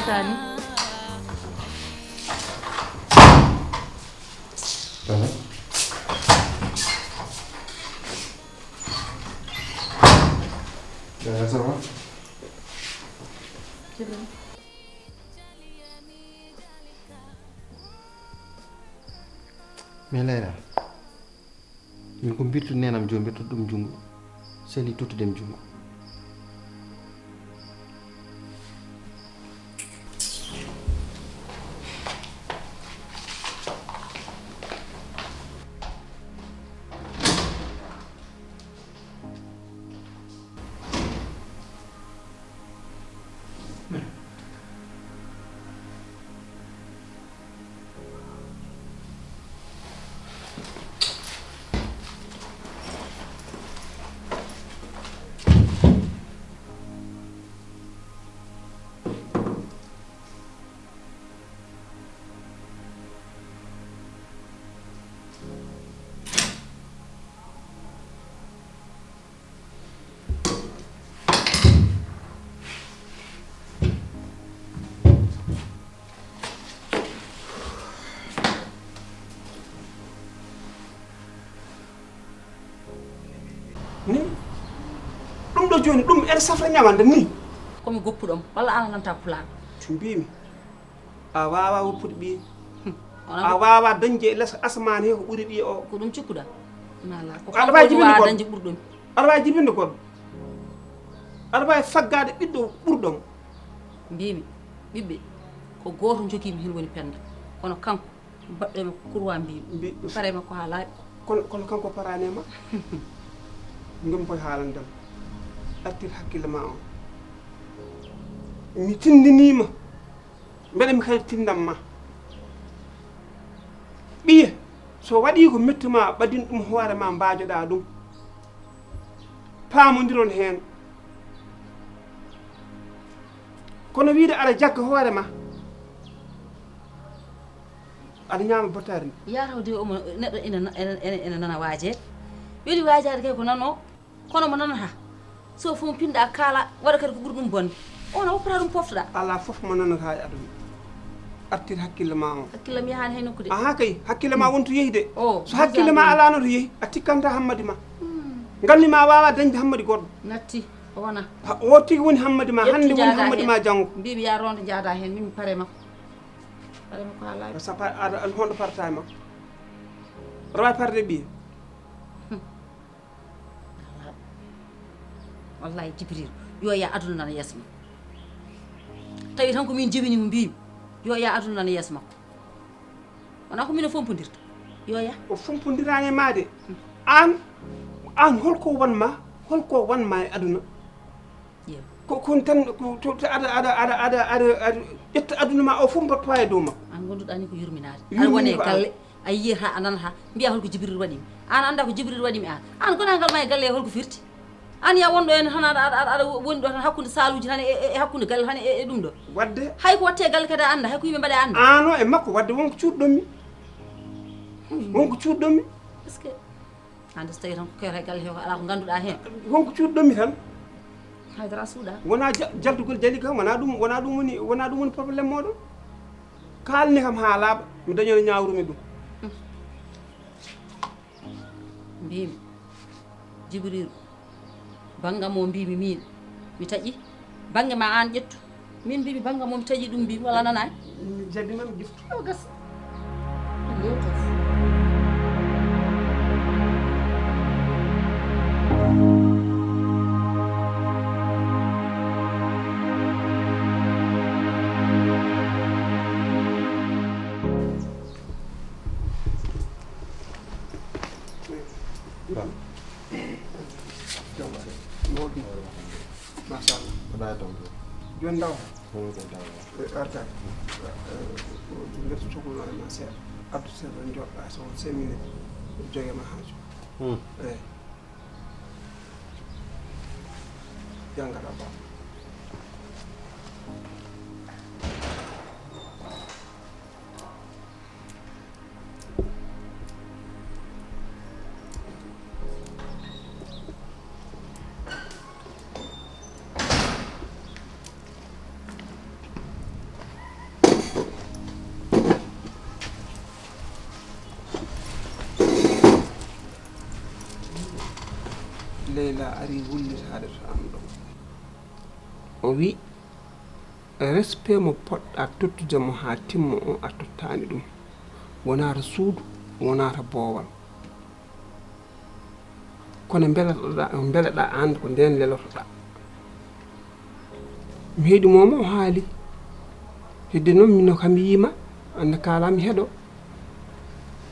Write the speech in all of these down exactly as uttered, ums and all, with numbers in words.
Tani. Yaya, ça va? Mais Layla, min ko mbirtu nenam jo, mbirtu ɗum jungo, seli tuttude mi jungo. Ni ɗum ɗo joni ɗum ene safra ñamande ni. Komi goppuɗom walla an a nanta pulaar? Mbimi a wawa woppude ɓiye. Wona A wawa dañde e les asmane he ko ɓuri ɓiye o. Ko ɗum cikkuɗa? Nala ko Aɗa wawi jibinde wawa goɗɗo. Dañde ɓurɗum. Aɗa wawi jibinde goɗɗo. Aɗa wawi faggade ɓiɗɗo ɓurɗomo. Mbimi ɓiɓɓe ko goto jogimi hen woni Penda, kono kanko baɗɗo e makko kurwa mbimi. Mbi- Pare makko ha laaɓi. Kono kono kanko parani ma. Ngam koye haalandema. Artir hakkille ma on. Mi tindinima. Mbeɗa mi kadi tindam ma. Ɓiye so waɗi ko metti ma ɓadin ɗum hoore ma mbajoɗa ɗum. Pamodiron hen. Kono wiide aɗa jagga hoore ma. Aɗa ñaama bottari ndi. Yataw de omo neɗɗo ina ina ina nana waje. Weli wajade kay ko nano. Kono mo nanata so fof pinɗa kaala waɗa kadi ko ɓuri ɗum bonde. On a woppata ɗum poftoɗa. Ala fof mo nanata e aduna. Artir hakkille ma on. Hakkille mi yahani hay nokku de. Aha kay hakkille ma wonto yehi de. O so hakkille ma alano to yehi a tikkanta hammadi ma. Ngalli ma wawa dañde hammadi goɗɗo. Natti o wona. O tigi woni hammadi ma hande woni hammadi ma janngo. Mbimi ya ronde jaada hen min mi pare makko. Pare makko ha laaɓi. Sapa aɗa an honɗo parata e makko. Aɗa wawi parde ɓiye. Wallahi Jibril yo ya aduna nana yeeso makko. Tawi tan ko min jibini mo mbimi yo ya aduna nana yeeso makko. Wona ko min o fompodirta yo ya. O fompodirani ma de. An an holko wanma holko wanma e aduna? Ko kon tan ko to aɗa aɗa aɗa aɗa aɗa aɗa ƴetta aduna ma o fof mbattowa e dow makko. An gonduɗa ni ko yurminaade. Aɗa wone galle a yiyata a nanata mbiya holko Jibril waɗimi. An anda ko Jibril waɗimi an. An gonagal ma e galle e holko firti? An ya wonɗo en tan aɗa aɗa aɗa woni ɗo tan hakkude saluji tan e e hakkude galle tan e e ɗum ɗo. Wadde. Hay ko watte galle kadi a anda hay ko yimɓe mbaɗe a anda. Ano e makko wadde wonko cuuɗɗonmi. Wonko cuuɗɗonmi. Est-ce que Hande so tawi tan ko kewata e galle he ko ala ko ganduɗa hen. Wonko cuuɗɗonmi tan. Haydara suuɗa. Wona ja- jaldugol jali kam wona ɗum wona ɗum woni wona ɗum woni probléme moɗon. Kalni kam ha laaɓa mi dañono ñawrumi ɗum. Mbimi Jibrilu. Bannga mo mbimi min mi taƴi. Bannge ma an ƴettu. Min mbimi bannga mo mi taƴi ɗum mbimi wala nanani. Mi jaɓima mi ƴeftu. Yo gas. Machallah. Mbaɗa e taw. Joni ndaw. Woni ko taw. E arta. Nder sokuno e ma seeɗa. Addu seeɗa joɗɗa so on semine. Joge ma haaju. Hmm. Eyi. Jangata ba. Leyla ari wullitaade to am ɗo. O wi, respect mo poɗɗa tottude mo haa timmo o a tottaani ɗum. Wonaata suudu, wonaata boowal. Kono mbeleɗa, mbeleɗa aan ko ndeen lelotoɗa. Mi heɗi momo o haali. Hedde noon mino kam mi yiima, annda kaala mi heɗo.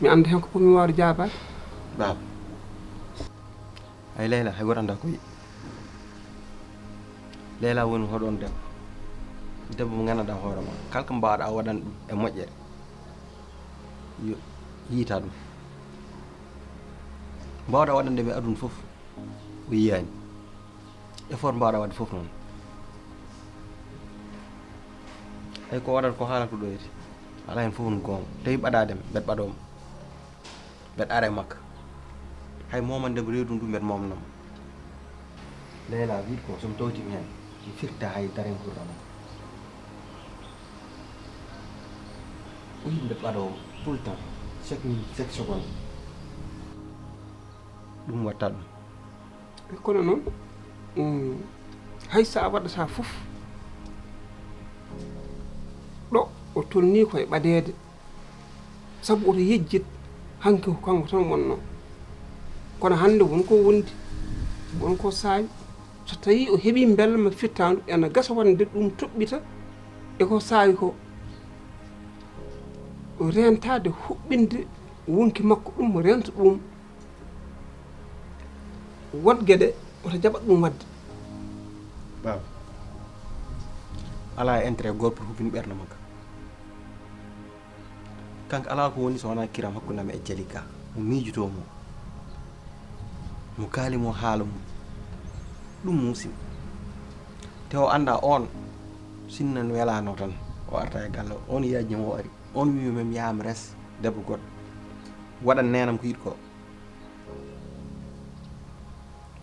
Mi annda heen ko pomi waawde jaabaade. Baaba. Ay Leyla, hay gooto annda ko yiɗi. Leyla woni hoɗoon debbo. Debbo mo nganndanɗaa hoore ma. Kala ko mbaawɗaa waɗan ɗum e moƴƴere. Yo yiita ɗum. Mbaawɗaa waɗande mi aduna fof, o yiyaani. Effort mbaawɗaa waɗde fof noon. Ay ko waɗata ko haalata ko ɗoyete. Alaa heen fof no goonga. Tawi ɓadaade mi, mbeɗa ɓadoo mo. Mbeɗa ara e makka. Hay momande mo reedu ndu mbeɗa momna mo. Leyla wiide ko so mi tawti mi heen, mi firta hay dara e nguurndam am. O yiɗi mbeɗa ɓadoo mo tout le temps, chaque minute, chaque seconde. Ɗum watta ɗum. Kono noon, mm, hay so a waɗata fof, ɗo o tolnii ko e ɓadeede, sabu oto yejjit, hanki ko kanko tan wonnoo. Kono hannde won ko wondi, won ko saawi. So tawii o heɓii mbelma fittaandu, ena gasa wonde ɗum toɓɓita e ko saawi ko. Reentaade, huɓɓinde wonki makko ɗum, reenta ɗum. Waɗ geɗe, oto jaɓat ɗum waɗde. Baaba, alaa e intérêt gooto pour huɓɓin ɓernde makka. Kanko alaa ko woni so wonaa kiram hakkunde am e Jalika. Mo miijotoo mo. Mo kaali mo haala mo. Ɗum muusi mo. Te o anndaa oon, sinno no welaano tan, o arta e galle o. Oon yaajni mo o ari. Oon wii mo, "Mi yaha mi res debbo goɗɗo. Waɗan neenam ko yiɗi ko."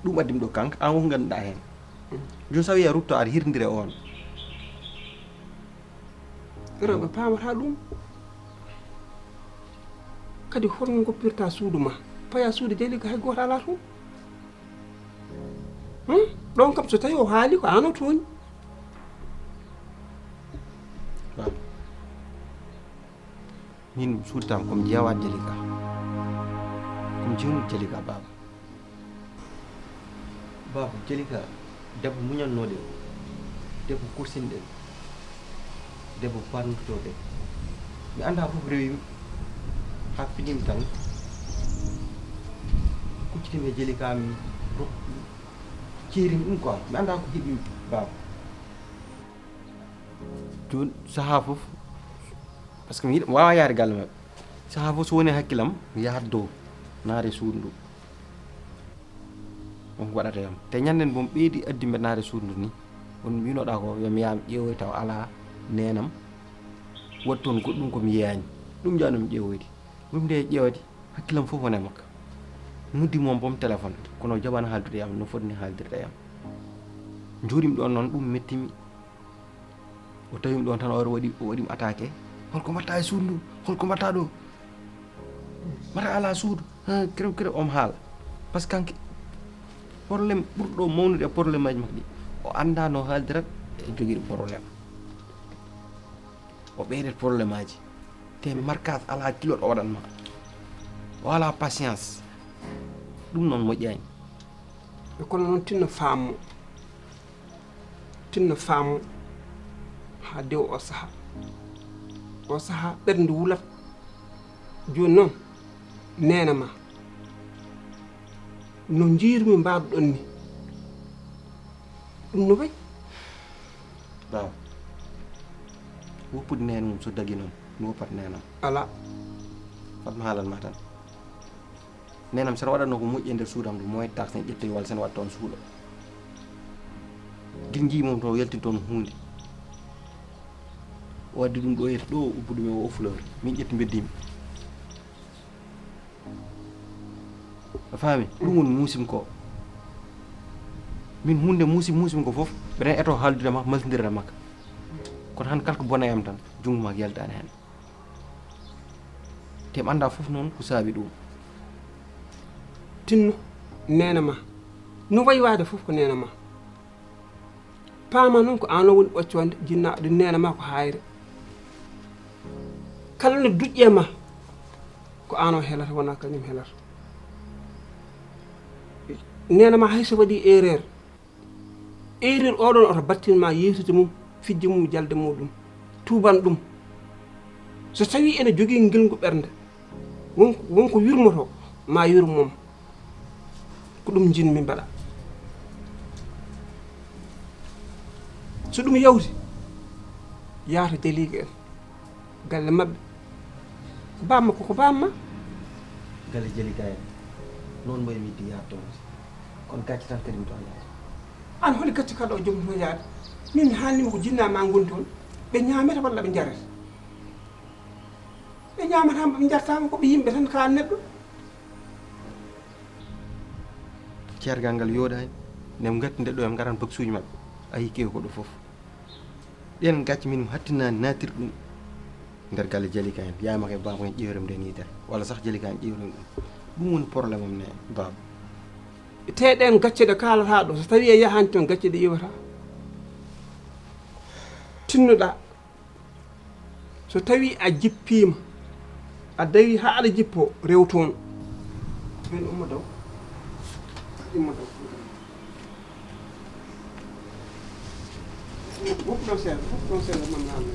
Ɗum addi mi ɗo kanko, aan won ngannduɗaa heen. Jooni so a wiyi a rutto aɗa hirtindira e oon. Rewɓe paamata ɗum. Kadi holno ngoppirta suudu ma? Paya suudu Jalika hay gooto alaa toon. Hmm? Ɗon kam so tawi o haali ko aan o tooñi. Waaw. Min suuɗtam ko mi jeewaani Jalika. Ko mi jeewnii Jalika, baaba. Baaba, Jalika, debbo muñannooɗo, debbo kursinɗen, debbo barnotooɗo. Mi anndaa fof rewimi, haa finiimi tan. Kuccitiimi e Jalika, mi rok-, ceerimi ɗum quoi. Mi anndaa ko heɓimi, baaba. Jooni sahaa fof, parce que mi yiɗa, mi waawaa yahde galle maɓɓe. Sahaa fof so woni e hakkillam, mi yahat dow, naata e suudu ndu. On ko waɗata yam. Te ñande nde mbo mi ɓeydi addi mbeɗa naata e suudu ndu ni, on mbinoɗaa ko yo mi yaha mi ƴeewoy taw alaa neenam. Waɗi toon goɗɗum ko mi yeeyaani. Ɗum njaanoo mi ƴeewoyde. Ɗum nde ƴeewde, hakkillam fof woni e makka. Noddi mo boom téléphone, kono o jaɓaano haaldude e am, no foti ni haaldirde e am. Njooɗimi ɗoon noon, ɗum mettimi. O tawimi ɗoon tan, o waɗi, o waɗimi attaqué. "Holko mbaɗta e suudu ndu? Holko mbaɗta ɗo? Mbaɗta alaa suudu? Ha, kerew, kerew," omo haala. Par ce que kanko, problème ɓurɗo mawnude e problème aji makko ɗi, o anndaa no haaldirat e jogiiɗo problème. O ɓeydat problème aji. Te marquage alaa kilo ɗo waɗan ma. O alaa patience. Ɗum noon moƴƴaani. E kono noon tinno faamo. Tinno faamo haa dew o sahaa. O sahaa ɓernde wulat. Jooni noon, neene ma. No njiirumi mbaɗɗon ni. Ɗum no wayi? Baaba, woppude neen mum so dagi noon, mi woppat neenam. Alaa. Fat mi haalan ma tan. Neenam, so waɗatno ko moƴƴi e nder suudam ndu, moyen taxe ne ƴettee walla sen waɗa toon suuɗo. Gila njii mum to yaltin toon huunde. O addi ɗum ɗo, yetti ɗo, ubbu ɗum e o fleur. Min ƴetti mbeddimi. A faami? Ɗum woni muusim ko. Min huunde muusim, muusim ko fof, mbeɗen eto haaldude ma, maltindira makka. Kono han kala ko bona e am tan, junngo ma yaltaani heen. Te mi anndaa fof noon ko saabi ɗum. Tinno, neene ma. No wayi waade fof ko neene ma. Paama noon ko aan o woni ɓoccoonde jinnaaɗo, ɗum neene ma ko haayre. Kala no duƴƴe ma, ko aan o helata, wonaa kañum helata. Neene ma hay so waɗii erreur, erreur oɗon oto battin ma yeewtide mum, fijje mum, jalde muɗum, tuuban ɗum. So tawii ene jogii ngilngu ɓernde, won, won ko yurmoto, ma yurmom. Ko ɗum njiɗmi mbaɗa. So ɗum yawti, yaata Jaliika en, galle maɓɓe. Bamma koko bamma. Galle Jaliika en, noon mboy mi yiɗde yaade toon. Kono gacce tan kadi mi ɗon yaade. Aan holi gacce kala o jom toon yaade? Min mi haalnima ko jinnaa ma ngoni toon. Ɓe ñaamete walla ɓe njarete? Ɓe ñaamata, ɓe njartaama, ko ɓe yimɓe tan, ka neɗɗo. Ceergal ngal yooɗaani, nde ngatti nde ɗo en ngaran baksuuji maɓɓe. A yii kewi ko ɗo fof. Ɗen gacce min mi hattinani naatir ɗum nder galle Jaliika en. Yaama ke baaba en ƴeewre nden yitere. Walla sax Jaliika en ƴeewre ɗum. Ɗum woni problème am ne baaba. Te ɗen gacce ɗe kaalata ɗo, so tawii a yahaani toon, gacce ɗe iwata. Tinnoɗaa. So tawii a jippiima, a dawii haa aɗa jippoo, rew toon. Ɓeen ummo daw. Immo daw. Woppu ɗon seeɗa, woppu ɗon seeɗa, man naan.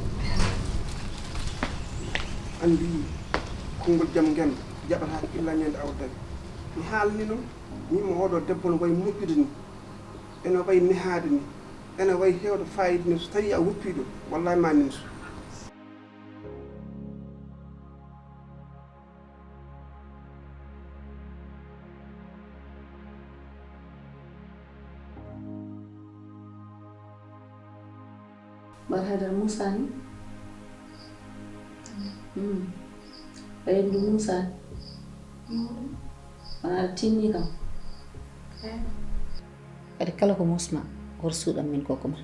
Anndi konngol jam ngen jaɓataake illa ñande awa dawi. Mi haalni noon, min mo oɗo debbo no wayi moƴƴude ni, ene wayi nehaade ni, ene wayi heewde faayiida ni, so tawii a woppii ɗum, wallahi ma nimsu. Mbar haydara Muusaa ni? Hmm. Ɓayri ndu Muusaa ni? Wona aɗa tinni kam? Kadi kala ko muusma, hor suuɗam min kokku ma.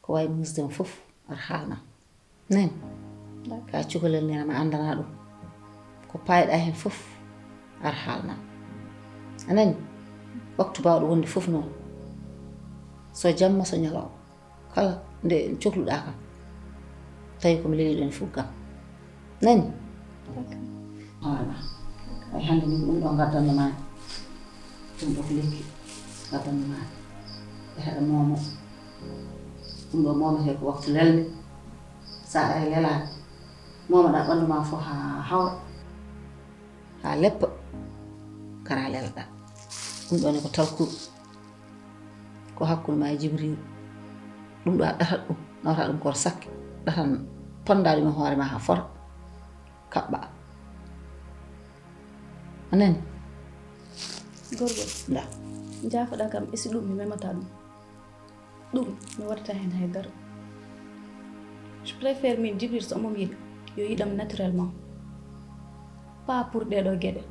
Ko wawi muusde ma fof, aɗa haalna. Nani? Ka cukalel nena ma andana ɗum. Ko payɗa hen fof, aɗa haalna. A nani? Waktu bawɗo wonde fof noon. So jamma, so ñalawma. Kala nde cokluɗa kam, tawi komi leliɗo ne fugga. Nani? Hoorema. Ay hannde ni ko ɗum ɗo ngaddanno maani. Ɗum ɗo ko lekki ngaddanno maani. E haɗa moomo. Ɗum ɗo moomete ko waktu lelde. Sa ari lelaade. Moomoɗa ɓanndu ma fof haa hawra. Haa leppa. Kara lelɗa. Ɗum ɗo ne ko talkuru. Ko hakkunde ma e Jibril. Ɗum ɗo a ɗatat ɗum, nawata ɗum koto sakke, ɗatan, ponnda ɗum e hoore ma haa fota, kaɓɓa. A nani? Gorgol, nda, njaafoɗa kam, e si ɗum mi memata ɗum. Ɗum mi waɗata heen hay dara. Je préfère min Jibril so omo yiɗa, yo yiɗam naturellement. Pas pour ɗee ɗoo geɗe.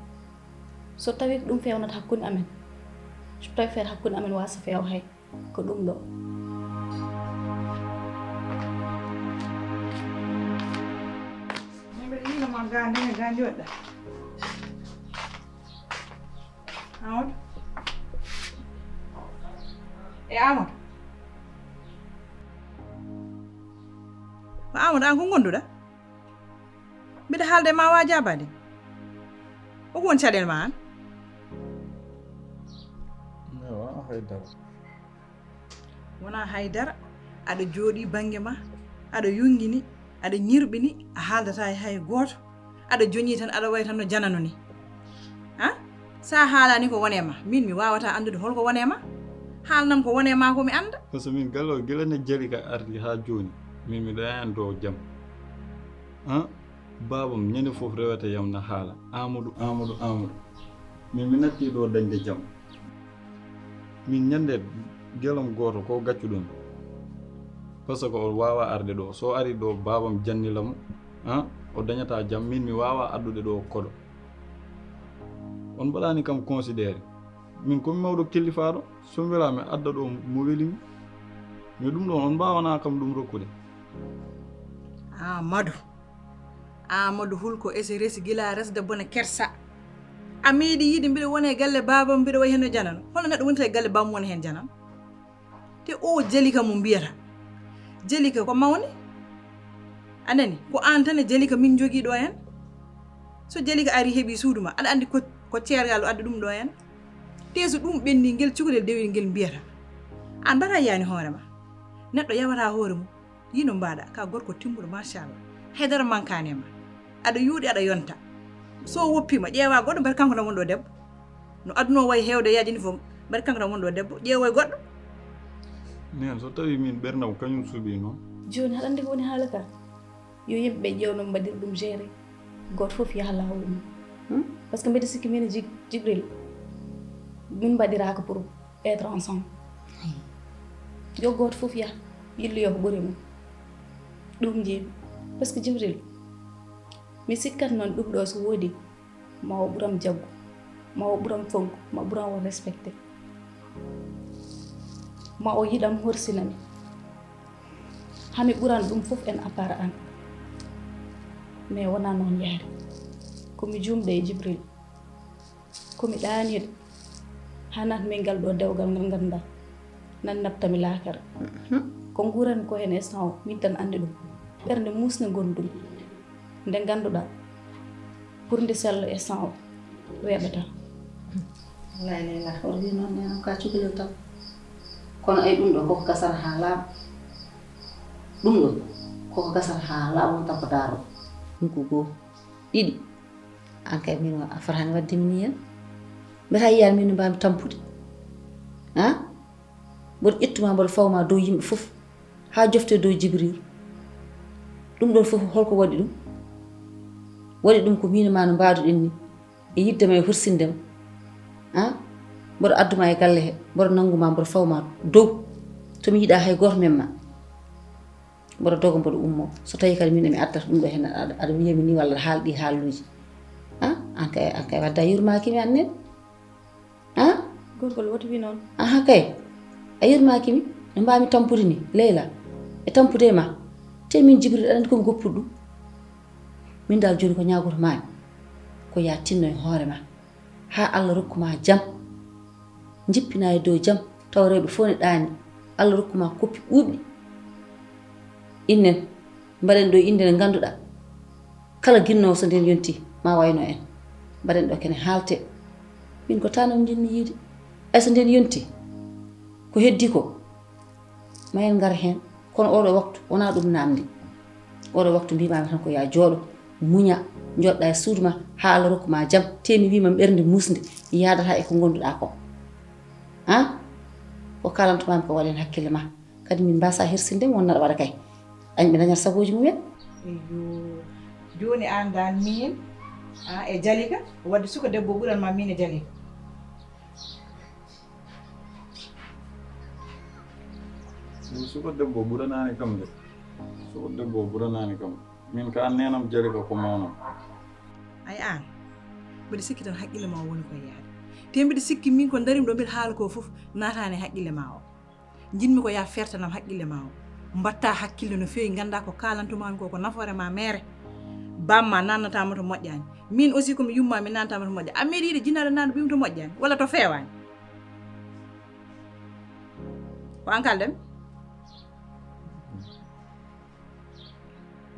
So tawii ko ɗum feewnata hakkunde amen, je préfère hakkunde amen waasa feewa hay. Ko ɗum ɗo. Mbeɗa yiiloma ga ndene ga joɗɗa. Amadou. E Amadou. Ko Amadou, an ko gonduɗa? Mbiɗa haalde ma wa jabade. Ko won caɗel ma an? Awa haydara. Wona haydara. Aɗa jooɗi bannge ma, aɗa yungini, aɗa ñirɓini, a haaldata e hay gooto. Aɗa joñi tan, aɗa wayi tan no janano ni. Ha? Sa haalani ko wone ma, min mi wawata andude holko wone ma. Haalnam ko wone ma ko mi anda. Parce que min galle o gila ne jali ka ardi ha joni. Min miɗo yayan dow jam. Ha? Babam ñande fof rewata yam na haala Amadou, Amadou, Amadou. Min mi natti ɗo dañde jam. Min ñande gelam gooto ko gaccuɗon. Parce que o wawa arde ɗo. So ari ɗo babam jannilamo, ha, o dañata jam, min mi wawa addude ɗo koɗo. On mbaɗani kam considéré. Min komi mawɗo kellifaɗo, so mi wela mi adda ɗo mo welimi. Mais ɗum ɗon on mbawana kam ɗum rokkude. Amadou. Amadou Hulko ese resi gila resde bone kersa. A meeɗi yiide mbiɗa wona e galle baabam, mbiɗa wayi heen no janano. Hono neɗɗo wonta e galle baabam wona heen janano? Te o Jalika mo mbiyata. Jalika ko mawni? A nani? Ko aan tan e Jalika min njogii ɗo heen. So Jalika ari heɓi suudu ma, aɗa anndi ko, ko ceergal o addi ɗum ɗo heen. Te so ɗum ɓenni, ngel cukalel dewel ngel mbiyata. Aan mbaɗa yaani hoore ma. Neɗɗo yawata hoore mum. Yino mbaɗa, ka gorko timmuɗo, machallah. Haydara mankaani e ma. Aɗa yuuɗi, aɗa yonta. So woppiima, ƴeewa goɗɗo, mbaɗa kanko tan wonɗo debbo. No aduna o wayi heewde yajini fof, mbaɗa kanko tan wonɗo debbo, ƴeewoy goɗɗo. Neen, so tawi min ɓernam kañum suuɓi noon. Jooni, haɗa anndi ko woni haala ka? Yo yimɓe ƴeew no mbaɗir ɗum gérer. Gooto fof yaha laawol mum. Hmm? Parce que mbeɗa sikki min e Jib-, Jibril, min mbaɗiraaka pour être ensemble. Yo gooto fof yaha, yilloyo ko ɓuri mum. Ɗum njiimi. Parce que Jibril, mi sikkat noon ɗum ɗo so woodi, ma o ɓuram jaggu, ma o ɓuram fonku, ma ɓuram o respecté, ma o yiɗam, horsinami. Hami ɓuran ɗum fof en à part an. Mais wonaa noon yahri. Ko mi juumɗo e Jibril. Ko mi ɗaaniiɗo. Hanat min ngal ɗo dewgal ngal ngannduɗaa nan naɓtami laakara. Mhm. Ko nguuranmi ko heen instant o, min tan anndi ɗum. Ɓernde muusnde ngoni ɗum. Nde ngannduɗaa, pour nde sello e san o weeɓata. Wallaahi Leyla, oto wiy noon, neenam ka cukalel tan. Kono ay ɗum ɗo koko gasata haa laaɓa. Ɗum ɗo koko gasata haa laaɓa, won tan ko daaro. Ɗum ko goo, ɗiɗi. Aan kay min a fotaani waɗde mi nii heen. Mbiyata yiyaani min no mbaawmi tampude. Ha? Mboɗo ƴettuma, mboɗo fawma dow yimɓe fof, haa jofte dow Jibril. Ɗum ɗon fof, holko waɗi ɗum? Waɗi ɗum ko min e ma no mbaaduɗen ni, e yiɗde ma e horsinde ma. A? Mboɗo adduma e galle he, mboɗo nannguma, mboɗo fawma dow. To mi yiɗa hay gooto memma. Mboɗo doga, mboɗo ummo. So tawi kadi min emi addata ɗum ɗo heen, aɗa, aɗa wiyami ni walla haal ɗi haaluuji. A? Aan kay, aan kay wadda yurmaaki mi aan nene. A? Gorgol, woto wi noon. Aha kay. A yurmaaki mi, no mbaawmi tampude ni, Leyla? E tampude e ma. Te min Jibril, aɗa anndi ko mi goppuɗo ɗum. Min dal jooni ko ñaagoto maami, ko ya tinno e hoore ma. Haa Allah rokku ma jam. Njippina e dow jam, tawa rewɓe fof ne ɗaani. Allah rokku ma koppi ɓuuɓɗi. Innen, mbaɗen ɗo innde nde ngannduɗaa, kala ginnoowo so nden yonti, ma wayno en. Mbaɗen ɗo kene haalte. Min ko tanam njiɗmi yiide. Ay so nden yonti, ko heddi ko, ma en ngar heen. Kono oɗo waktu, wonaa ɗum namdi. Oɗo waktu mbimami tan ko ya jooɗo, muña, joɗɗa e suudu ma, haa Allah rokku ma jam. Te mi wima ɓernde musnde, yaadata e ko ngonduɗa ko. Ha? Ko kalantomami ko waɗen hakkille ma. Kadi min mbasa hirsinde mo, won naɗa waɗa kay. Añ ɓe dañata sagooji mumen. Eyyo. Jooni aan dal min, a, e Jalika, wadde suka debbo ɓuran ma min e Jalika. Min suka debbo ɓuranaani kam de. Suka debbo ɓuranaani kam. Min ka an nenam Jalika ko mawnam. Ay aan, mbiɗa sikki tan haqqille ma o woni ko e yaade. Te mbiɗa sikki min ko darimi ɗo mbiɗa haala ko fof naataani e haqqille ma o. Njiɗmi ko ya fertanam haqqille ma o. Mbatta hakkille no feewi, ngannda ko kaalantumami ko, ko nafoore ma meere. Bamma nannatama to moƴƴani. Min aussi ko mi yumma, mi nannatama to moƴƴani. A meeɗi yiide jinnaɗo nanɗo ɓiyum to moƴƴani walla to feewani? Ko an kaldami?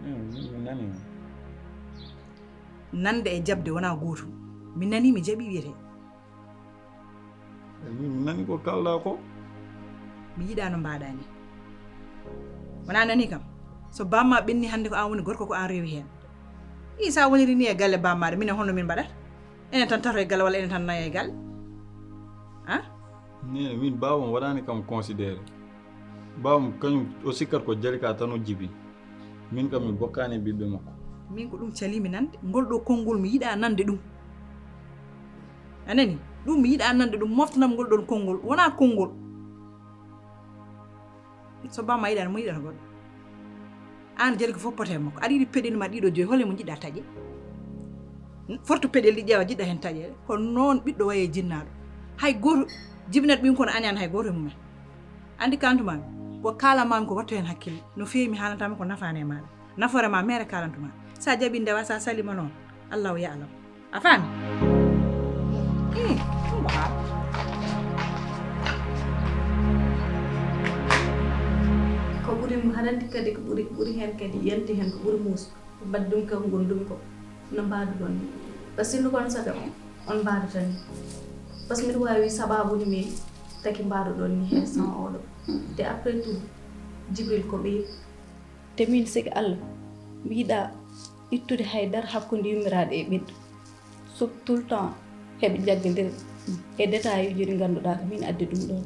Min, min, mi nani. Nande e jaɓde wona gootum. Mi nani, mi jaɓi wiyete. Min, mi nani ko kalɗa ko. Mi yiɗa no mbaɗa ni. Wona nani kam. So bamma ɓenni hannde ko an woni gorko, ko an rewi heen. Ii, sa woniri ni e galle bammaɗo, minen honno min mbaɗata? Enen tan tato e galle walla enen tan nayo e galle? Ha? Nene, min baabam waɗani kam considéré. Baabam kañum o sikkat ko Jalika tan o jibini. Min kam mi bokkaani e ɓiɓɓe makko. Min ko ɗum calimi nande. Ngol ɗo konngol mi yiɗa nande ɗum. A nani? Ɗum mi yiɗa nande ɗum. Moftanam ngol ɗon konngol. Wona konngol. So bamma yiɗani mo yiɗata goɗɗo. Aan Jalika fof pote e makko. Aɗa yiɗi peɗeli ma ɗiɗo joyi, hole mo jiɗɗa taƴe? Hmm? Forto peɗeli ɗi ƴeewa jiɗɗa heen taƴeede. Ko noon ɓiɗɗo wayi e jinnaaɗo. Hay gooto jibinat ɓiyum kono añaani hay gooto e mumen. Anndi kaalantumami, ko kaalanmami ko wattu heen hakkille. No feewi mi haalantama ko nafaani e maaɗa. Nafoore ma meere kaalantumami. Sa jaɓi ndewa, sa salima noon. Allahu ya'lam. A faami? Ko ɓuri haɗanti kadi, ko ɓuri ɓuri heen kadi, yanti heen ko ɓuri muuso. Mbaɗ ɗum ko ngol ɗum ko no mbaɗuɗon ni. Parce que sinno kono saga on mbaɗutan ni. Parce que mbiɗa waawi sababude min taki mbaɗuɗon ni heen sans oɗo. Te après tout, Jibril ko ɓiy. Te min sigi Allah, mi yiɗa ittude hay dara hakkunde yummiraaɗo e ɓiɗɗo. Sauf tout le temps heɓe jaggindiri e détail uji ɗi ngannduɗaa ko min addi ɗum ɗon.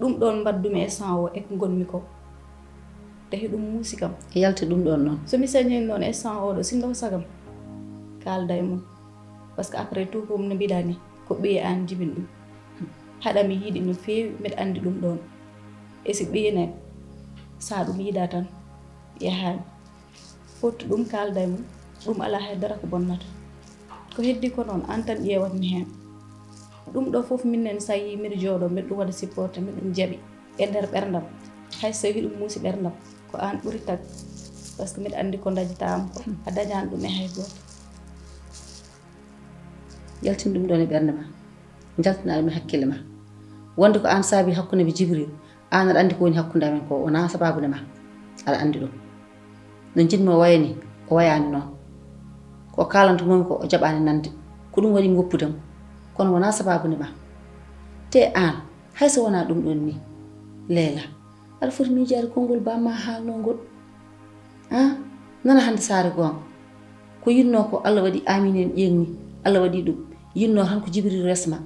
Ɗum ɗon mbaɗdumi e sans o e ko ngonmi ko. Te hiɗum muusi kam. Yalti ɗum ɗon noon. So mi sañii noon e sans oɗo, sinno ko sagam, kaalda e mum. Parce que après tout, ko no mbiɗa ni, ko ɓiye aan jibini ɗum. Haɗa mi yiɗi no feewi, mbiɗa anndi ɗum ɗon. E si ɓiye ne, sa ɗum yiɗa tan, yahaani. Fottu ɗum kaalda e mum, ɗum alaa hay dara ko bonnata. Ko heddi ko noon, aan tan ƴeewatmi heen. Ɗum ɗo fof minen sa yii mbiɗa jooɗo, mbiɗa ɗum waɗa supporté, mbiɗa ɗum jaɓi e nder ɓerndam. Hay so tawii ɗum muusi ɓerndam, ko aan ɓuri tag, parce que mbiɗa anndi ko ndañataa am ko, a dañaani ɗum e hay gooto. Yaltin ɗum ɗon e ɓernde ma, jaltina ɗum e hakkille ma. Wonde ko aan saabi hakkunde mi Jibril, aan aɗa anndi ko woni hakkunde amen ko, wonaa sababu nde ma. Aɗa anndi ɗum. No njiɗmi o waya ni, o wayaani noon. Ko kaalanto momi ko, o jaɓaani nande. Ko ɗum waɗi mi woppude mo. Kono wonaa sababu nde ma. Te aan, hay so wonaa ɗum ɗon ni, Leela, aɗa foti miijaade konngol bamma haalnoo ngol. Ah, nana hannde saare goonga. Ko yinnoo ko Allah waɗi, Aamina en ƴeeŋni, Allah waɗi ɗum. Yinnoo tan ko Jibril resma.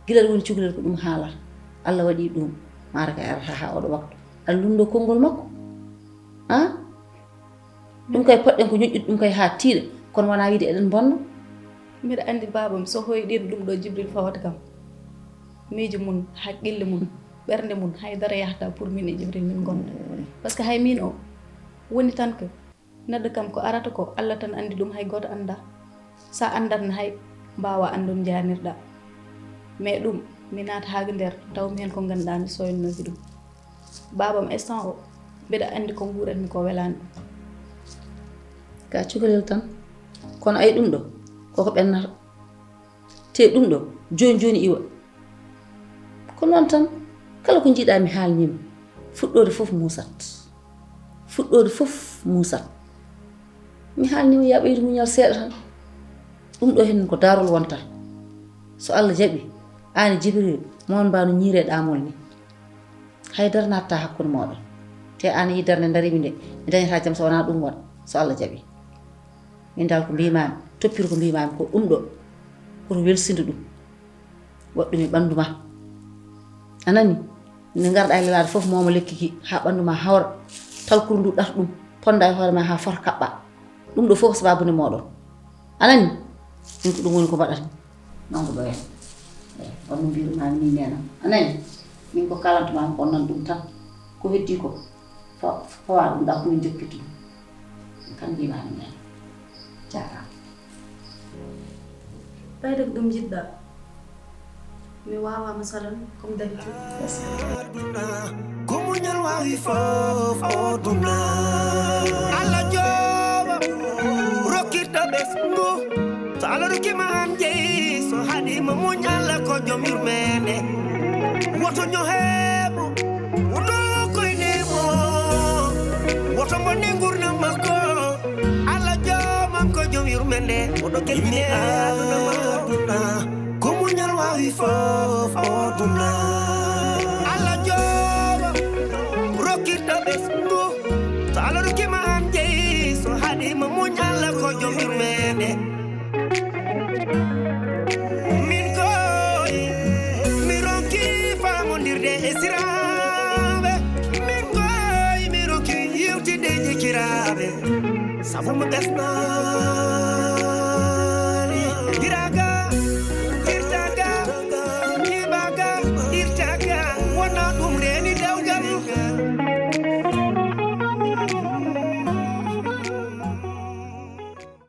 Gila ɗo woni cukalel ko ɗum haalata. Allah waɗi ɗum. Maara ka arata haa oɗo waktu. Aɗa lunndoo konngol makko. Ah? Ɗum kay poɗɗen ko ñoƴƴude ɗum kay haa tiiɗa. Kono wonaa wiide eɗen mbonno. Mbiɗa anndi baabam so hoyɗiino ɗum ɗo Jibril fawata kam. Miijo mum, haqqille mum, ɓernde mum, hay dara yahata pour min e Jibril min ngonda. Parce que hay min o woni tan ko neɗɗo kam ko arata ko, Allah tan anndi ɗum, hay gooto annda. Sa anndatno hay mbaawa anndon njanirɗa. Mais ɗum, mi naata haa nder, taw mi heen ko ngannduɗaa mi soyannooki ɗum. Baabam instant o, mbiɗa anndi ko nguuratmi ko welaani ɗum. Ka cukalel tan. Kono ay ɗum ɗo, koko ɓennata. Te ɗum ɗo, jooni jooni iwa. Ko noon tan, kala ko njiɗaa mi haalniima, fuɗɗoode fof muusat. Fuɗɗoode fof muusat. Mi haalniima, yaa ɓeydu muñal seeɗa tan. Ɗum ɗo heen ko daarol wonta. So Allah jaɓi, aan e Jibril, mon mbaano ñiire ɗaamol ni. Hay dara natta hakkunde mooɗon. Te aan yi darnde ndariimi nde, mi dañata jam so wonaa ɗum waɗ, so Allah jaɓi. Min dal ko mbiimaami, toppir ko mbiimaami ko ɗum ɗo, pour welsindu ɗum. Waɗ ɗum e ɓanndu ma. A nani? Nde ngarɗaa e lelaade fof, mooma lekki ki haa ɓanndu ma hawra. Talkuru ndu ɗat ɗum, ponda e hoore ma haa fota kaɓɓa. Ɗum ɗo fof ko sababu nde mooɗon. A nani? Min ko ɗum woni ko mbaɗata. Noon ko ɗo en. Eyi, on no mbirumaami ni neenam. A nani? Min ko kalantumaami ko nan ɗum tan. Ko heddi ko, fa-, fawa ɗum ɗa ko min jokkittu ɗum. Kam mbimaami neenam. Jaaraama. Ɓeyda ko ɗum njiɗɗa. Mi wawa masalan, comme d'habitude. Aduna, ko muñal wawi fof o duna. Allah jooɓa, rokkirta ɓesngu. So Allah rokkima an jeyi, so haɗima muñal ko joom yurmende. Woto ñoheemo, woto koynemo, woto bonne ngurnam makko. Allah joomam ko joom yurmende, oɗo keɓine aduna ma. Aduna, ko muñal wawi fof o duna. Allah jooɓa, rokkirta ɓesngu. So Allah rokkima an jeyi, so haɗima muñal ko joom yurmende. Min koy, mi ronki famondirde e siraɓe. Min koy, mi ronki yewtide e jikiraɓe. Sabu mo ɓesna.